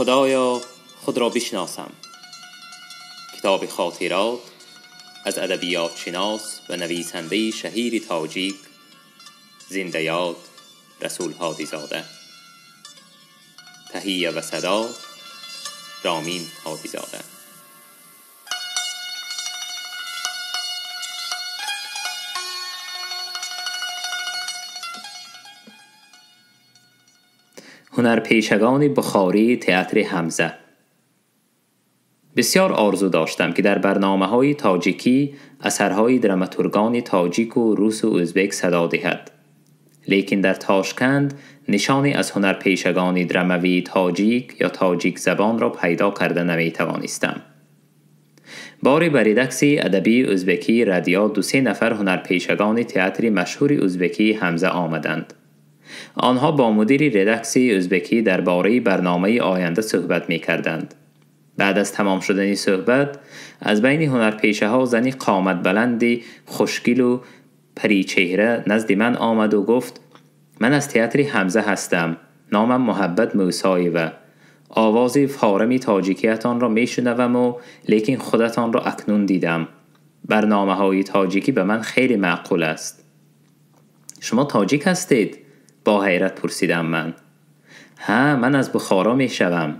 خدایا خود را بشناسم. کتاب خاطرات از ادبیات شناس و نویسنده شهیر تاجیک زنده یاد رسول هادیزاده. تهیه و صدا رامین هادیزاده. هنرپیشگان بخاری تئاتر حمزه. بسیار آرزو داشتم که در برنامه‌های تاجیکی اثرهای دراماتورگان تاجیک و روس و ازبک صدا دهد، لیکن در تاشکند نشانی از هنرپیشگان دراموی تاجیک یا تاجیک زبان را پیدا کرده نمیتوانستم. باری به ردکسی ادبی ازبکی ردیا دو سه نفر هنرپیشگان تئاتر مشهور ازبکی حمزه آمدند. آنها با مدیر ردکسی ازبکی درباره برنامه آینده صحبت می‌کردند. بعد از تمام شدن صحبت از بین هنرپیشه ها زنی قامت بلندی خوشگل و پری چهره نزد من آمد و گفت: من از تئاتر حمزه هستم، نامم محبت موسایوه. آواز فارمی تاجیکیتان را میشنوم و لیکن خودتان را اکنون دیدم. برنامه های تاجیکی به من خیلی معقول است. شما تاجیک هستید؟ با حیرت پرسیدم من. ها، من از بخارا میشوم.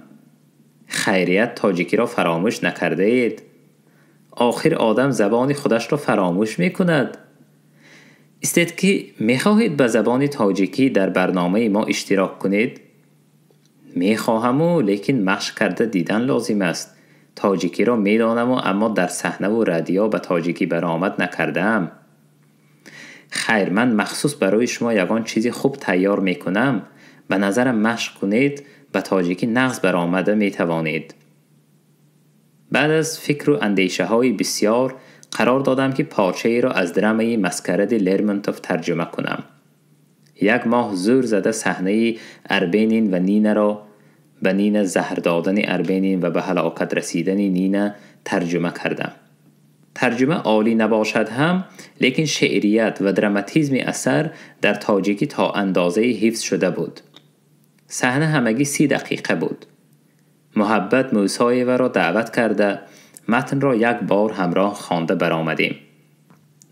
خیریت تاجیکی را فراموش نکرده اید؟ آخر آدم زبان خودش را فراموش میکند. استید که میخواهید به زبان تاجیکی در برنامه ما اشتراک کنید؟ میخواهم و لیکن مشق کرده دیدن لازم است. تاجیکی را میدانم و اما در صحنه و رادیو به تاجیکی برآمد نکردم. خیر، من مخصوص برای شما یگان چیزی خوب تیار میکنم. به نظرم مشق کنید، به تاجیکی نغز برآمده میتوانید. بعد از فکر و اندیشه های بسیار قرار دادم که پارچه ای را از درامه مسکرد لرمونتوف ترجمه کنم. یک ماه زور زده صحنه اربینین و نینه را به نینه زهر دادن اربینین و به هلاکت رسیدن نینه ترجمه کردم. ترجمه عالی نباشد هم، لیکن شعریت و دراماتیزم اثر در تاجیکی تا اندازه حفظ شده بود. صحنه همگی 30 دقیقه بود. محبت موسایوه را دعوت کرده متن را یک بار همراه خوانده برآمدیم.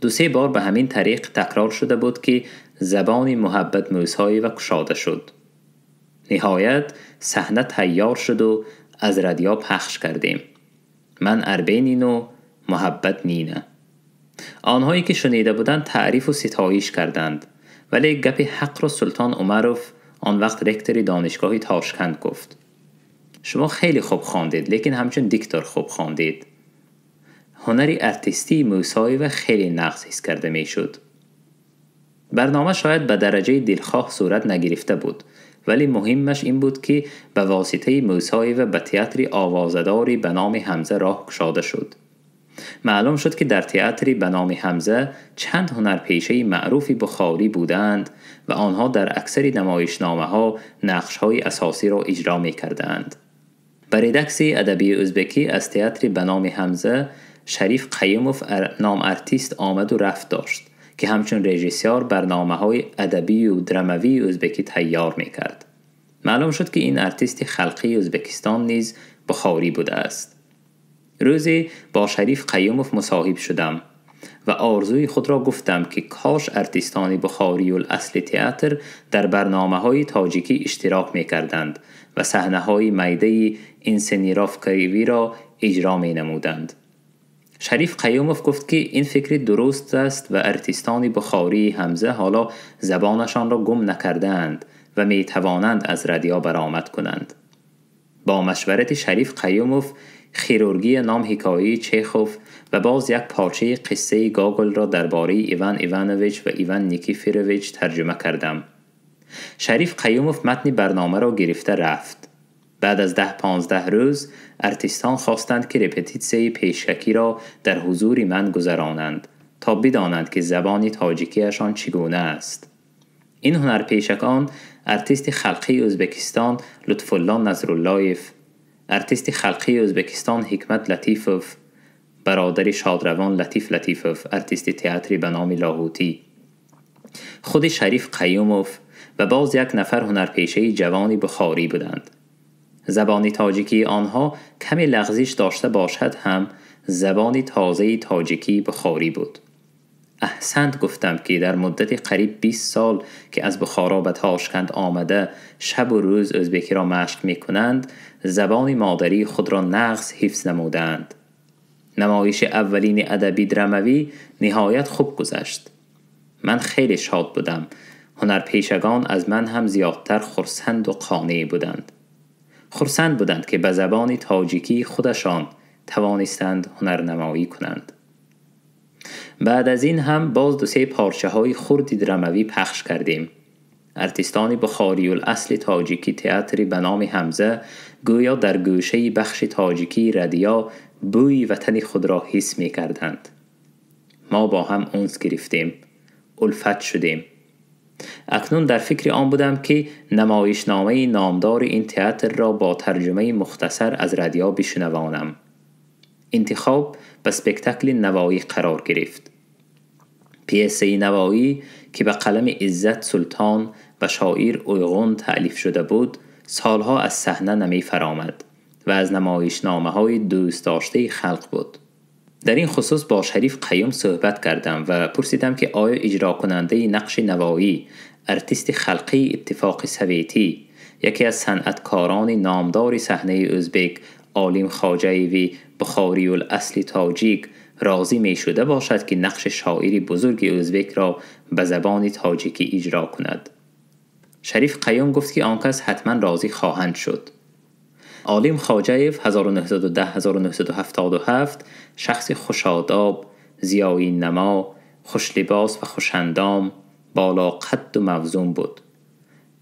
2-3 بار به همین طریق تکرار شده بود که زبان محبت موسایوه کشاده شد. نهایت صحنه تیار شد و از رادیو پخش کردیم. من اربینین و محبت نینه. آنهایی که شنیده بودند تعریف و ستایش کردند، ولی گپ حق را سلطان عمروف، آن وقت رکتور دانشگاه تاشکند، گفت: شما خیلی خوب خواندید، لیکن همچون دیکتور خوب خواندید. هنر ارتیستی موسایوه خیلی نقص حس کرده میشد. برنامه شاید به درجه دلخواه صورت نگرفته بود، ولی مهمش این بود که به واسطه موسایوه به تئاتر آوازداری به نام حمزه راه گشاده شد. معلوم شد که در تئاتری به نام حمزه چند هنرپیشه معروفی بخاری بودند و آنها در اکثر نمایشنامه ها نقش های اساسی را اجرا می کردند. بر ردکسی ادبی ازبکی از تئاتر به نام حمزه شریف قیوموف نام ارتیست آمد و رفت داشت که همچون رژیسیار برنامه های ادبی و دراموی ازبکی تیار می کرد. معلوم شد که این ارتیست خلقی ازبکستان نیز بخاری بوده است. روزی با شریف قیوموف مصاحب شدم و آرزوی خود را گفتم که کاش ارتیستان بخاری الاصل تئاتر در برنامه های تاجیکی اشتراک می کردند و صحنه های میده اینسنیرافکایوی را اجرا می نمودند. شریف قیوموف گفت که این فکر درست است و ارتیستان بخاری حمزه حالا زبانشان را گم نکردند و می توانند از رادیو برآمد کنند. با مشورت شریف قیوموف خیرورگی نام حکایی چخوف و باز یک پارچه قصه گاگل را درباره ایوان ایوانویچ و ایوان نیکیفیرویچ ترجمه کردم. شریف قیوموف متن برنامه را گرفته رفت. بعد از 10-15 روز ارتیستان خواستند که رپتیتسیه پیشکی را در حضور من گذرانند تا بدانند که زبان تاجیکیشان چگونه است. این هنرپیشکان ارتیست خلقی ازبکستان لطف الله نصراللهیف، ارتیست خلقی ازبکستان حکمت لطیفوف، برادر شادروان لطیف لطیفوف، ارتیست تئاتری به نام لاهوتی، خود شریف قیوموف و باز یک نفر هنرپیشه جوانی بخاری بودند. زبان تاجیکی آنها کمی لغزش داشته باشد هم زبان تازه تاجیکی بخاری بود. احسنت گفتم که در مدت قریب 20 سال که از بخارا به تاشکند آمده شب و روز ازبکی را مشق می کنند، زبان مادری خود را نغز حفظ نمودند. نمایش اولین ادبی درموی نهایت خوب گذشت. من خیلی شاد بودم. هنرپیشگان از من هم زیادتر خرسند و قانع بودند. خرسند بودند که به زبان تاجیکی خودشان توانستند هنرنمایی کنند. بعد از این هم باز دو سه پارچه های خردی درموی پخش کردیم. ارتیستان بخاری الاصل تاجیکی تئاتری به نام حمزه گویا در گوشه بخش تاجیکی ردیا بوی وطن خود را حس می کردند. ما با هم انس گرفتیم، الفت شدیم. اکنون در فکر آن بودم که نمایشنامه نامدار این تئاتر را با ترجمه مختصر از ردیا بشنوانم. انتخاب به سپکتاکل نوایی قرار گرفت. پیسه نوایی که به قلم عزت سلطان و شاعر اویغون تألیف شده بود، سالها از صحنه نمی فرامد و از نمایشنامه های دوست داشته خلق بود. در این خصوص با شریف قیوم صحبت کردم و پرسیدم که آیا اجرا کننده نقش نوایی، ارتیست خلقی اتفاق سویتی، یکی از صنعتکاران نامدار صحنه ازبک، عالم خواجه‌ایوی بخاری الاصل تاجیک، راضی می شده باشد که نقش شاعر بزرگ ازبک را به زبان تاجیکی اجرا کند. شریف قیوم گفت که آن کس حتما راضی خواهند شد. عالم خواجه‌ایف 1910-1977 شخص خوش‌آداب، ضیایی نما، خوش لباس و خوش‌اندام، بالا قد و موزون بود.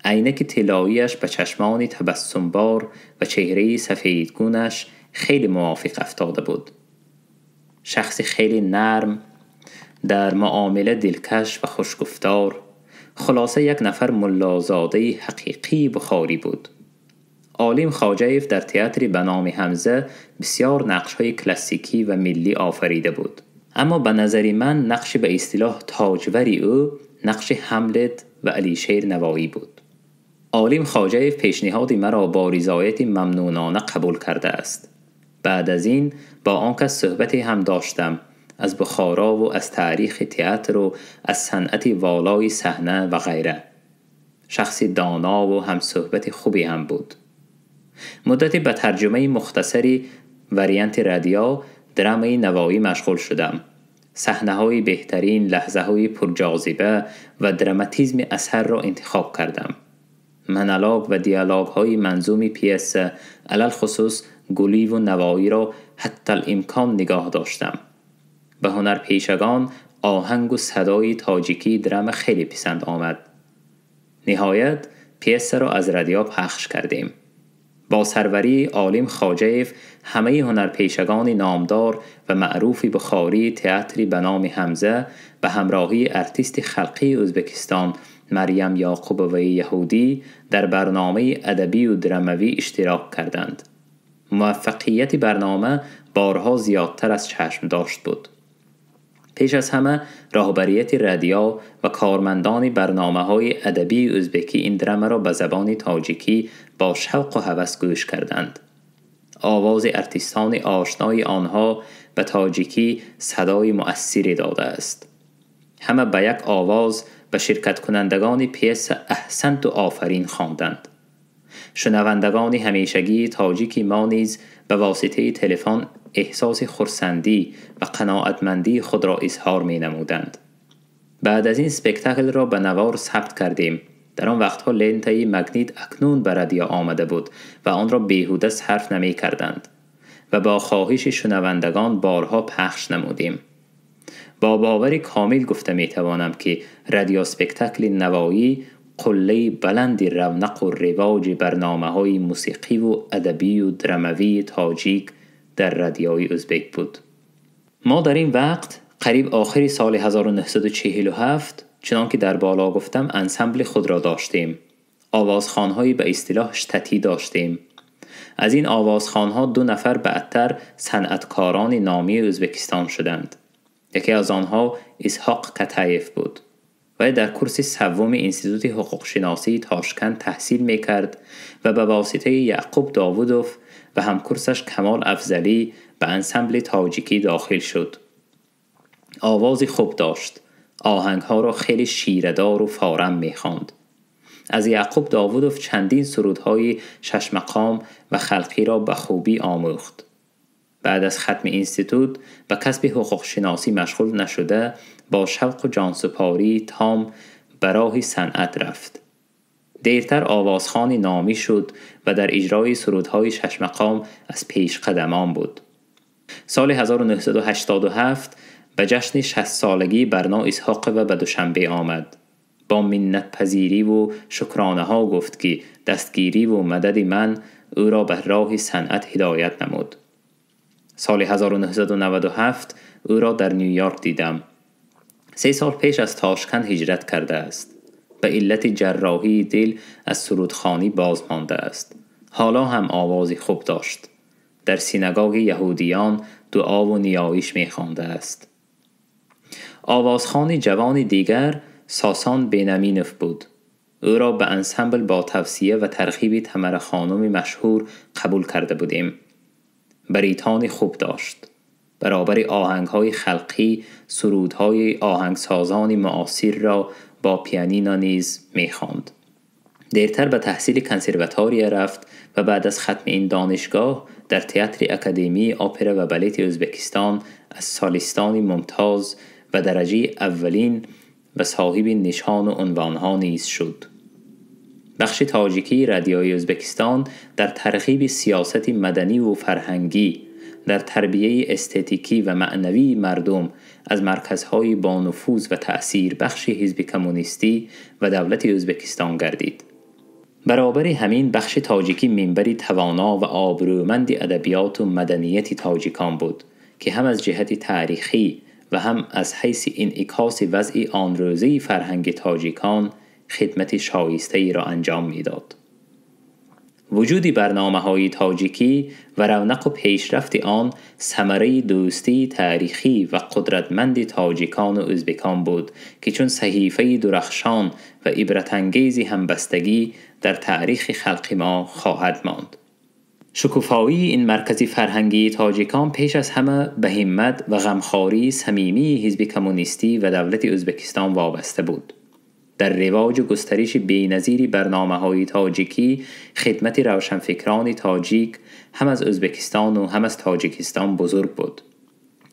عینک طلایی‌اش به چشمان تبسمبار و چهره سفیدگونش خیلی موافق افتاده بود. شخص خیلی نرم، در معامله دلکش و خوشگفتار، خلاصه یک نفر ملازاده حقیقی بخاری بود. عالم خواجه‌ایف در تئاتر به نام حمزه بسیار نقش‌های کلاسیکی و ملی آفریده بود. اما به نظر من نقش به اصطلاح تاجوری او نقش هملت و علیشیر نوایی بود. عالم خواجه‌ایف پیشنهاد مرا با رضایت ممنونانه قبول کرده است. بعد از این با آن کس صحبتی هم داشتم از بخارا و از تاریخ تئاتر و از صنعت والای صحنه و غیره. شخصی دانا و هم صحبت خوبی هم بود. مدتی به ترجمه مختصری وریانت ردیا درامای نوایی مشغول شدم. صحنه‌های بهترین، لحظه‌های پرجاذبه و دراماتیزم اثر را انتخاب کردم. منالاگ و دیالوگ‌های منظوم پیس، علل خصوص گلی و نوایی را حتی الامکان نگاه داشتم. به هنرپیشگان آهنگ و صدای تاجیکی درام خیلی پسند آمد. نهایت پیس را از ردیا پخش کردیم. با سروری عالم خواجه‌ایف همه هنرپیشگان نامدار و معروف بخاری تئاتری به نام حمزه به همراهی ارتیست خلقی ازبکستان مریم یعقوبوی یهودی در برنامه ادبی و دراموی اشتراک کردند. موفقیت برنامه بارها زیادتر از چشم داشت بود. پیش از همه راهبریت ردیا و کارمندان برنامه‌های ادبی ازبکی این درام را به زبان تاجیکی با شوق و هوس گوش کردند. آواز ارتیستان آشنای آنها به تاجیکی صدای مؤثری داده است. همه به یک آواز به شرکت کنندگان پیس احسنت و آفرین خواندند. شنوندگان همیشگی تاجیکی ما نیز به واسطه تلفن احساس خرسندی و قناعتمندی خود را اظهار می نمودند. بعد از این سپکتاکل را به نوار ثبت کردیم. در آن وقتها لنتای مگنیت اکنون به ردیا آمده بود و آن را بیهوده صرف نمی کردند و با خواهش شنوندگان بارها پخش نمودیم. با باور کامل گفته می توانم که رادیو سپکتاکل نوایی قله بلند رونق و رواج برنامه‌های موسیقی و ادبی و دراموی تاجیک در رادیوی ازبک بود. ما در این وقت قریب آخر سال 1947 چنان که در بالا گفتم انسمبل خود را داشتیم. آوازخوان‌های به اصطلاح شتتی داشتیم. از این آوازخوان‌ها 2 نفر بعدتر صنعتکاران نامی ازبکستان شدند. یکی از آنها اسحاق کتایف بود وی در کورس سوم انستیتوت حقوقشناسی تاشکند تحصیل میکرد و به واسطه یعقوب داوودوف و همکورسش کمال افضلی به انسمبل تاجیکی داخل شد. آوازی خوب داشت. آهنگها را خیلی شیره‌دار و فارم میخواند. از یعقوب داوودوف چندین سرودهای شش مقام و خلقی را به خوبی آموخت. بعد از ختم اینستیتوت به کسب حقوق شناسی مشغول نشده، با شوق و جانسپاری تام به راه صنعت رفت. دیرتر آوازخوان نامی شد و در اجرای سرودهای شش مقام از پیش قدمان بود. سال 1987 به جشن 60 سالگی برنا اسحاق و به دوشنبه آمد. با منت پذیری و شکرانه ها گفت که دستگیری و مدد من او را به راه صنعت هدایت نمود. سال 1997 او را در نیویورک دیدم. 3 سال پیش از تاشکند هجرت کرده است. به علت جراحی دل از سرودخوانی باز مانده است. حالا هم آوازی خوب داشت. در سینگاگ یهودیان دعا و نیایش می‌خوانده است. آوازخوان جوان دیگر ساسان بنامینوف بود. او را به انسمبل با توصیه و ترغیب تمر خانم مشهور قبول کرده بودیم. بریتانی خوب داشت. برابر آهنگ‌های خلقی سرودهای آهنگسازان معاصر را با پیانینا نیز می‌خواند. دیرتر به تحصیل کنسرواتوریه رفت و بعد از ختم این دانشگاه در تئاتر اکادمی اپرا و بالет ازبکستان از سالیستان ممتاز و درجه اولین و صاحب نشان و عنوانها نیز شد. بخش تاجیکی رادیوی ازبکستان در ترغیب سیاست مدنی و فرهنگی، در تربیه استتیکی و معنوی مردم از مرکزهای با نفوذ و تأثیر بخش حزب کمونیستی و دولت ازبکستان گردید. برابر همین بخش تاجیکی منبری توانا و آبرومند ادبیات و مدنیت تاجیکان بود که هم از جهت تاریخی و هم از حیث انعکاس وضع آن روزه فرهنگ تاجیکان خدمت شایسته‌ای را انجام می‌داد. وجود برنامه‌های تاجیکی و رونق و پیشرفت آن ثمره دوستی تاریخی و قدرتمند تاجیکان و ازبکان بود که چون صحیفه درخشان و عبرت‌انگیز همبستگی در تاریخ خلق ما خواهد ماند. شکوفایی این مرکز فرهنگی تاجیکان پیش از همه به همت و غمخواری صمیمی حزب کمونیستی و دولت ازبکستان وابسته بود. در رواج و گسترش بی‌نظیر برنامه‌های تاجیکی خدمت روشنفکران تاجیک هم از ازبکستان و هم از تاجیکستان بزرگ بود.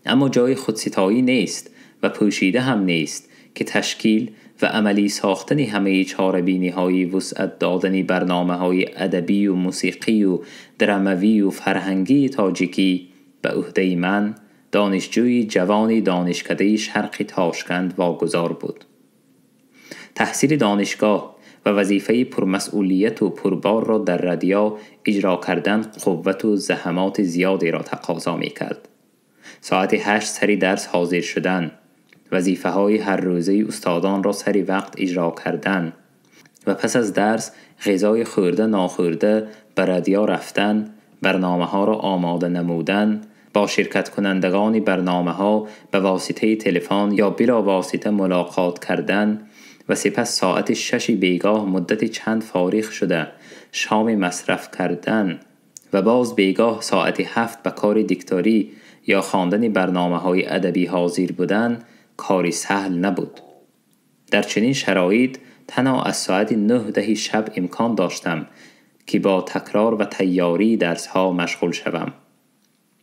اما جای خودستایی نیست و پوشیده هم نیست که تشکیل و عملی ساختن همه چاره‌بینی‌های وسعت دادن برنامه‌های ادبی و موسیقی و دراموی و فرهنگی تاجیکی به عهده من، دانشجوی جوان دانشکده شرق تاشکند واگذار بود. تحصیل دانشگاه و وظیفه پرمسئولیت و پربار را در رادیو اجرا کردن قوت و زحمات زیادی را تقاضا می‌کرد. ساعت 8 سری درس حاضر شدن، وظیفه‌های هر روزه استادان را سری وقت اجرا کردن و پس از درس غذای خورده ناخورده به رادیو رفتن، برنامه‌ها را آماده نمودن، با شرکت کنندگان برنامه‌ها به واسطه تلفن یا بلا واسطه ملاقات کردن و سپس ساعت 6 بیگاه مدت چند فارغ شده شام مصرف کردن و باز بیگاه ساعت 7 به کار دیکتوری یا خواندن برنامه‌های ادبی حاضر بودن کاری سهل نبود. در چنین شرایط تنها از ساعت 9-10 شب امکان داشتم که با تکرار و تیاری درس‌ها مشغول شوم.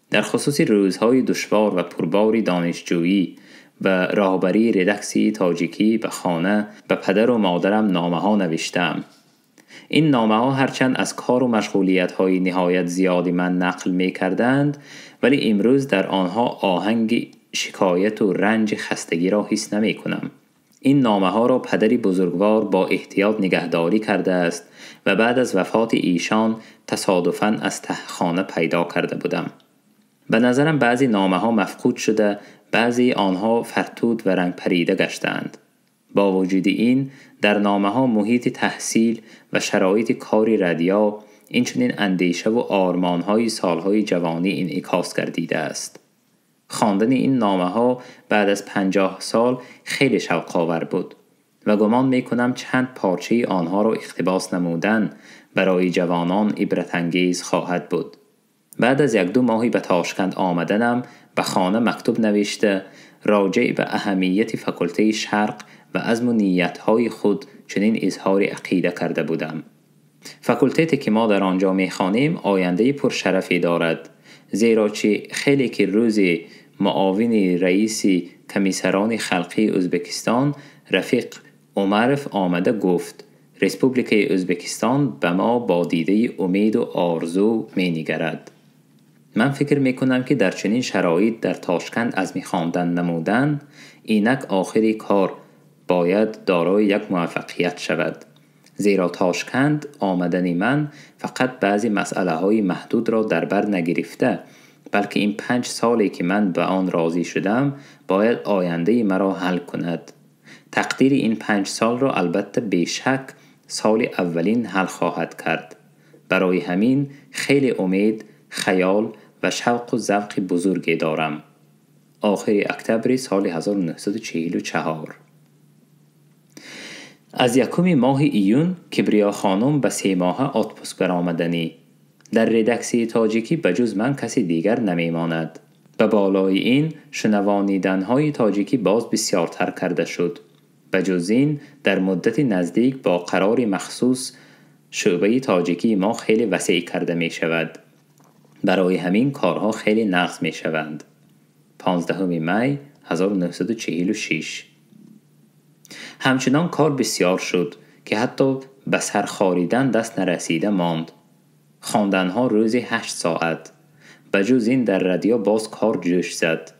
در خصوص روزهای دشوار و پربار دانشجویی و راهبری ردکسی تاجیکی به خانه به پدر و مادرم نامه ها نوشتم. این نامه ها هرچند از کار و مشغولیت های نهایت زیادی من نقل می کردند، ولی امروز در آنها آهنگ شکایت و رنج خستگی را حس نمی کنم. این نامه ها را پدری بزرگوار با احتیاط نگهداری کرده است و بعد از وفات ایشان تصادفاً از تهخانه پیدا کرده بودم. به نظرم بعضی نامه ها مفقود شده، بعضی آنها فرتود و رنگ پریده گشتند. با وجود این در نامه ها محیط تحصیل و شرایط کاری رادیو، اینچنین اندیشه و آرمان های سالهای جوانی انعکاس گردیده است. خواندن این نامه ها بعد از 50 سال خیلی شوق‌آور بود. و گمان می کنم چند پارچه آنها را اقتباس نمودن برای جوانان عبرت انگیز خواهد بود. بعد از 1-2 ماهی به تاشکند آمدنم به خانه مکتوب نوشته راجع به اهمیت فاکولته شرق و عزم و نیت‌های خود چنین اظهار عقیده کرده بودم. فاکولته که ما در آنجا می‌خوانیم آینده پرشرفی دارد، زیرا چه خیلی که روز معاون رئیس کمیسران خلقی ازبکستان رفیق عمرف آمده گفت رسپوبلیک ازبکستان به ما با دیده امید و آرزو می‌نگرد. من فکر می‌کنم که در چنین شرایط در تاشکند از می‌خواندن نمودن اینک آخری کار باید دارای یک موفقیت شود، زیرا تاشکند آمدن من فقط بعضی مسئله های محدود را در بر نگرفته، بلکه این 5 سالی که من به آن راضی شدم باید آینده مرا حل کند. تقدیر این 5 سال را البته بیشک سال اولین حل خواهد کرد. برای همین خیلی امید، خیال و شوق و ذوق بزرگی دارم. آخر اکتبر سال 1944. از 1 ماه ایون کبریا خانم به 3 ماهه آتپوسک برآمدنی. در ردکسی تاجیکی بجز من کسی دیگر نمیماند. به بالای این شنوانیدنهای تاجیکی باز بسیارتر کرده شد. بجز این در مدت نزدیک با قرار مخصوص شعبه تاجیکی ما خیلی وسیع کرده می شود. برای همین کارها خیلی نقص می شوند. 15 می 1946. همچنان کار بسیار شد که حتی به سرخاریدن دست نرسیده ماند. خواندنها روزی 8 ساعت. بجز این در رادیو باز کار جوش زد.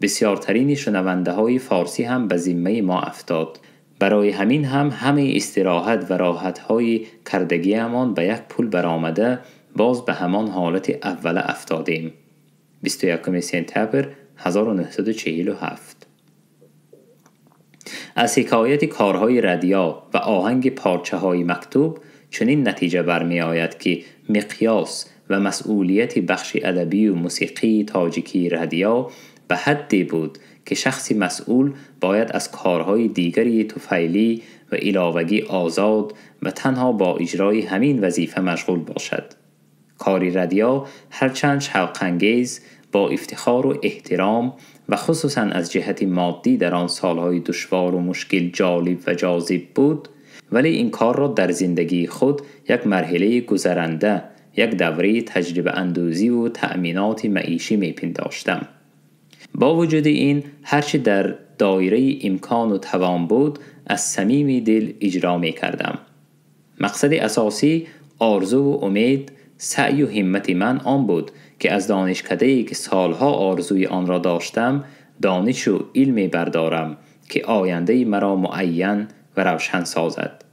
بسیارترین شنونده های فارسی هم به ذمه ما افتاد. برای همین هم همه استراحت و راحت های کردگی همان به یک پول برآمده باز به همان حالت اول افتادیم. 21 سپتامبر 1947. از حکایت کارهای رادیو و آهنگ پارچه های مکتوب چنین نتیجه برمی آید که مقیاس و مسئولیت بخش ادبی و موسیقی تاجیکی رادیو به حدی بود که شخص مسئول باید از کارهای دیگری طفیلی و علاوگی آزاد و تنها با اجرای همین وظیفه مشغول باشد. کاری رادیو هرچند شوق انگیز با افتخار و احترام و خصوصا از جهت مادی در آن سالهای دشوار و مشکل جالب و جاذب بود، ولی این کار را در زندگی خود یک مرحله گذرنده، یک دوره تجربه اندوزی و تأمینات معیشی میپنداشتم. با وجود این هرچی در دایره امکان و توان بود از صمیم دل اجرا میکردم. مقصد اساسی آرزو و امید، سعی و همت من آن بود که از دانشکده‌ای که سالها آرزوی آن را داشتم دانش و علمی بردارم که آینده مرا معین و روشن سازد.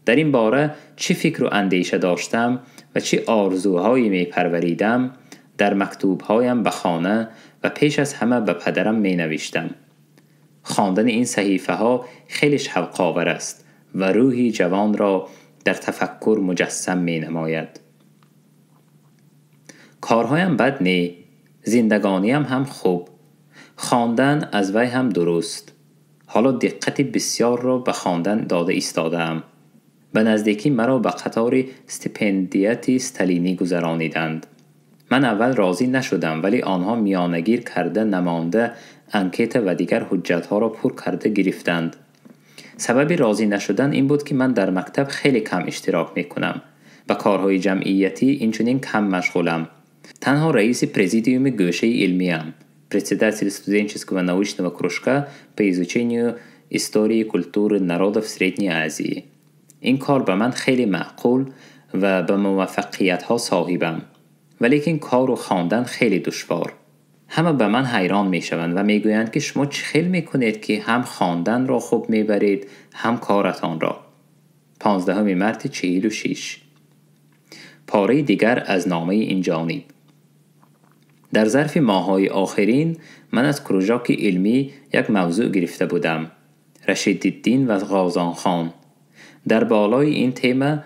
در این باره چه فکر و اندیشه داشتم و چه آرزوهایی می پروریدم در مکتوبهایم به خانه و پیش از همه به پدرم می نوشتم. خواندن این صحیفه ها خیلی شوق‌آور است و روحی جوان را در تفکر مجسم می نماید. کارهایم بد نی، زندگانیم هم خوب، خواندن از وی هم درست. حالا دقت بسیار را به خواندن داده ایستادم. به نزدیکی مرا به قطار استپندیت استالینی گذرانیدند. من اول راضی نشدم، ولی آنها میانگیر کرده نمانده انکت و دیگر حجتها را پر کرده گرفتند. سبب راضی نشدن این بود که من در مکتب خیلی کم اشتراک میکنم و کارهای جمعیتی اینچنین کم مشغولم. تنها رئیس پرزیدیوم گوشه علمیم، председатель студенческого научного кружка по изучению истории культуры народов Средней Азии. این کار به من خیلی معقول و به موفقیت ها صاحبم، ولیکن کار و خواندن خیلی دشوار. همه به من حیران می شوند و می گویند که شما چه خیلی می کنید که هم خواندن را خوب می برید هم کارتان را. 15 مارس 46. پاره دیگر از نامه این جانب. در ظرف ماه‌های آخرین من از کروژاک علمی یک موضوع گرفته بودم، رشیدالدین و غازان خان. در بالای این تیم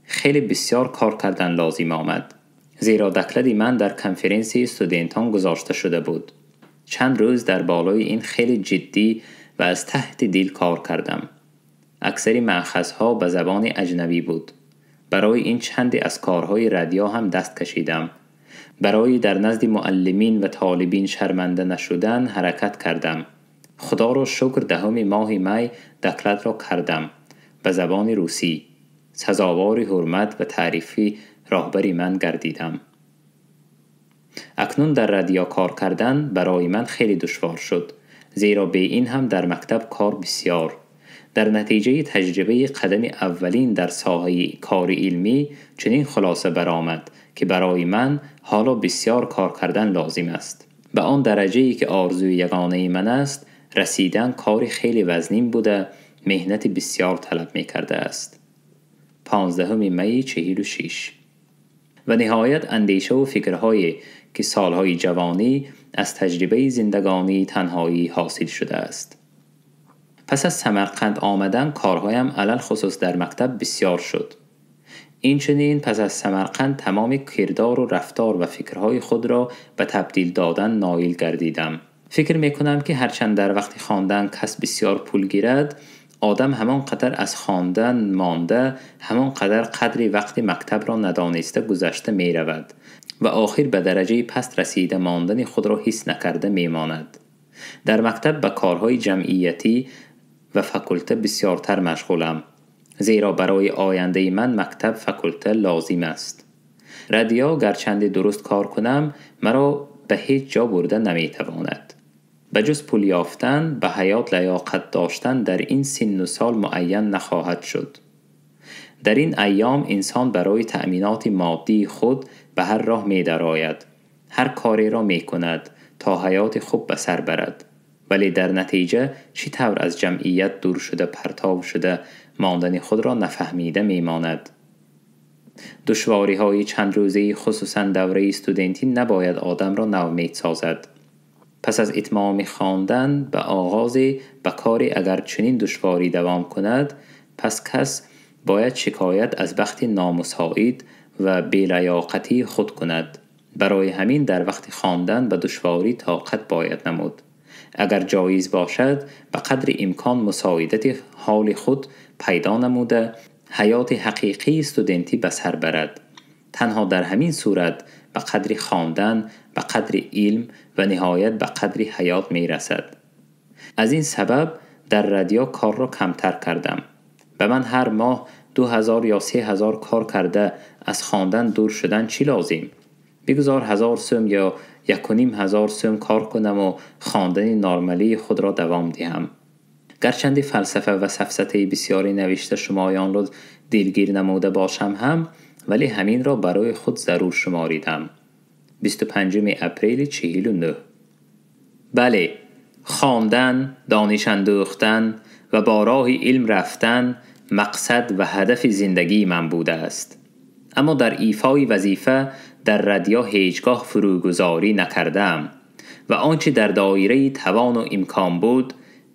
خیلی بسیار کار کردن لازم آمد، زیرا دکلد من در کنفرانس استودنتان گذاشته شده بود. چند روز در بالای این خیلی جدی و از تحت دل کار کردم. اکثر مأخذها به زبان اجنبی بود. برای این چندی از کارهای ردیا هم دست کشیدم. برای در نزد معلمین و طالبین شرمنده نشدن حرکت کردم. خدا را شکر 10 ماه می دکلت را کردم به زبان روسی. سزاوار حرمت و تعریفی راهبری من گردیدم. اکنون در ردیا کار کردن برای من خیلی دشوار شد، زیرا به این هم در مکتب کار بسیار. در نتیجه تجربه قدم اولین در ساحه کار علمی چنین خلاصه برآمد که برای من حالا بسیار کار کردن لازم است. به آن درجه‌ای که آرزوی یگانه من است رسیدن کار خیلی وزنین بوده، مهنت بسیار طلب می کرده است. 15 می 46. و نهایت اندیشه و فکرهایی که سالهای جوانی از تجربه زندگانی تنهایی حاصل شده است. پس از سمرقند آمدن کارهایم علل خصوص در مکتب بسیار شد. این چنین پس از سمرقند تمام کردار و رفتار و فکرهای خود را به تبدیل دادن نایل گردیدم. فکر میکنم که هرچند در وقت خواندن کس بسیار پول گیرد، آدم همان قدر از خواندن مانده، همان قدر قدر وقت مکتب را ندانسته گذشته می رود و آخر به درجه پست رسیده ماندن خود را حس نکرده می ماند. در مکتب به کارهای جمعیتی و فکلته بسیارتر مشغولم، زیرا برای آینده من مکتب فکلته لازم است. ردیا گرچند درست کار کنم مرا به هیچ جا برده نمی تواند. به جز پول یافتن به حیات لیاقت داشتن در این سن و سال معین نخواهد شد. در این ایام انسان برای تأمینات مادی خود به هر راه می درآید، هر کاری را می کند تا حیات خوب به سر برد، ولی در نتیجه چی طور از جمعیت دور شده پرتاب شده ماندن خود را نفهمیده می ماند. دشواری های چند روزه خصوصا دوره استودنتی نباید آدم را ناامید سازد. پس از اتمام خواندن به آغاز به کار اگر چنین دشواری دوام کند، پس کس باید شکایت از بخت نامساعد و بی‌لیاقتی خود کند. برای همین در وقت خواندن به دشواری طاقت باید نمود. اگر جایز باشد به قدر امکان مساعدت حال خود پیدا نموده حیات حقیقی استودنتی به سر برد. تنها در همین صورت به قدر خواندن، به قدر علم و نهایت به قدر حیات می رسد. از این سبب در رادیو کار را کمتر کردم. به من هر ماه 2000 یا 3000 کار کرده از خواندن دور شدن چی لازم؟ بگذار 1000 سوم یا 1500 سوم کار کنم و خواندن نارمالی خود را دوام دهم. گرچند فلسفه و سفسطه بسیاری نوشته شمایان را دلگیر نموده باشم هم، ولی همین را برای خود ضرور شماریدم. 25 اپریل 49. بله، خواندن، دانش اندوختن و با راه علم رفتن مقصد و هدف زندگی من بوده است. اما در ایفای وظیفه در ردیا هیچگاه فروگذاری نکردم و آنچه در دایره توان و امکان بود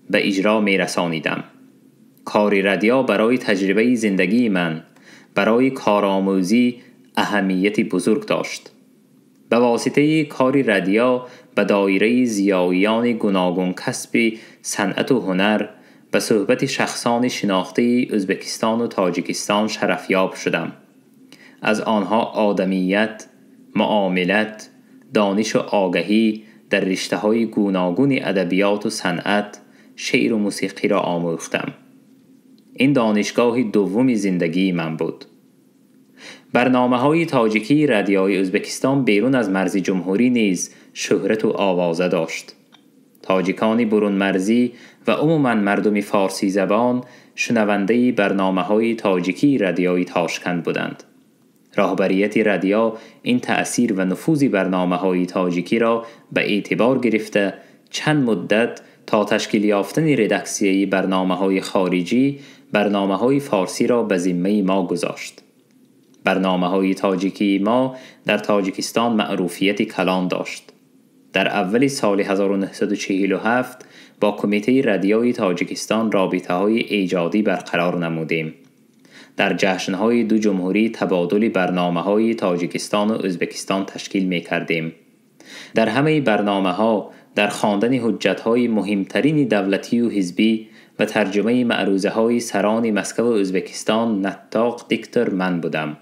به اجرا می رسانیدم. کار ردیا برای تجربه زندگی من، برای کارآموزی اهمیت بزرگ داشت. به واسطه کار ردیا به دایره زیاییان گوناگون کسب صنعت و هنر، به صحبت شخصان شناخته ازبکستان و تاجیکستان شرفیاب شدم. از آنها آدمیت، معاملت، دانش و آگهی در رشته‌های گوناگون ادبیات و صنعت، شعر و موسیقی را آموختم. این دانشگاه دوم زندگی من بود. برنامه‌های تاجیکی رادیوی ازبکستان بیرون از مرز جمهوری نیز شهرت و آوازه داشت. تاجیکان برون مرزی و عموماً مردم فارسی زبان شنونده برنامه‌های تاجیکی رادیوی تاشکند بودند. راهبریت رادیو این تأثیر و نفوذ برنامه‌های تاجیکی را به اعتبار گرفته چند مدت تا تشکیل یافتن رداکسیه برنامه‌های خارجی برنامه‌های فارسی را به ذمه ما گذاشت. برنامه‌های تاجیکی ما در تاجیکستان معروفیت کلان داشت. در اول سال 1947 با کمیته رادیوی تاجیکستان رابطه‌های ایجادی برقرار نمودیم. در جشن‌های دو جمهوری تبادل برنامه‌های تاجیکستان و ازبکستان تشکیل می‌کردیم. در همه برنامه‌ها در خواندن حجت‌های مهمترین دولتی و حزبی و ترجمه معروضه های سران مسکو و ازبکستان نطاق دیکتور من بودم.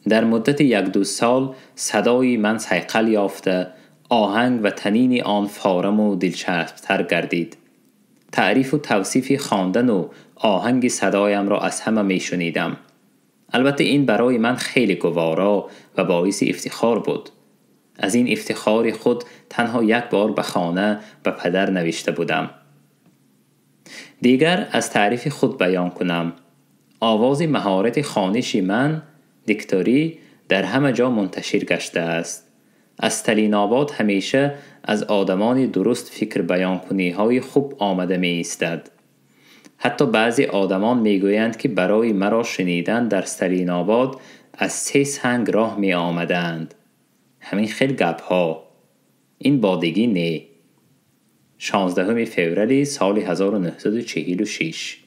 در مدت 1-2 سال صدای من صیقل یافته، آهنگ و طنین آن فارم و دلچسبتر گردید. تعریف و توصیف خواندن و آهنگ صدایم را از همه می شنیدم. البته این برای من خیلی گوارا و باعث افتخار بود. از این افتخار خود تنها یک بار به خانه و پدر نوشته بودم. دیگر از تعریف خود بیان کنم. آواز مهارت خوانش من دیکتوری در همه جا منتشر گشته است. از ستالین آباد همیشه از آدمان درست فکر بیان کنی های خوب آمده می ایستد. حتی بعضی آدمان می گویند که برای مرا شنیدن در ستالین آباد از 3 سنگ راه می آمدند. همین خیلی گپ ها. این بادگی نه. 16 فوریه سال 1946.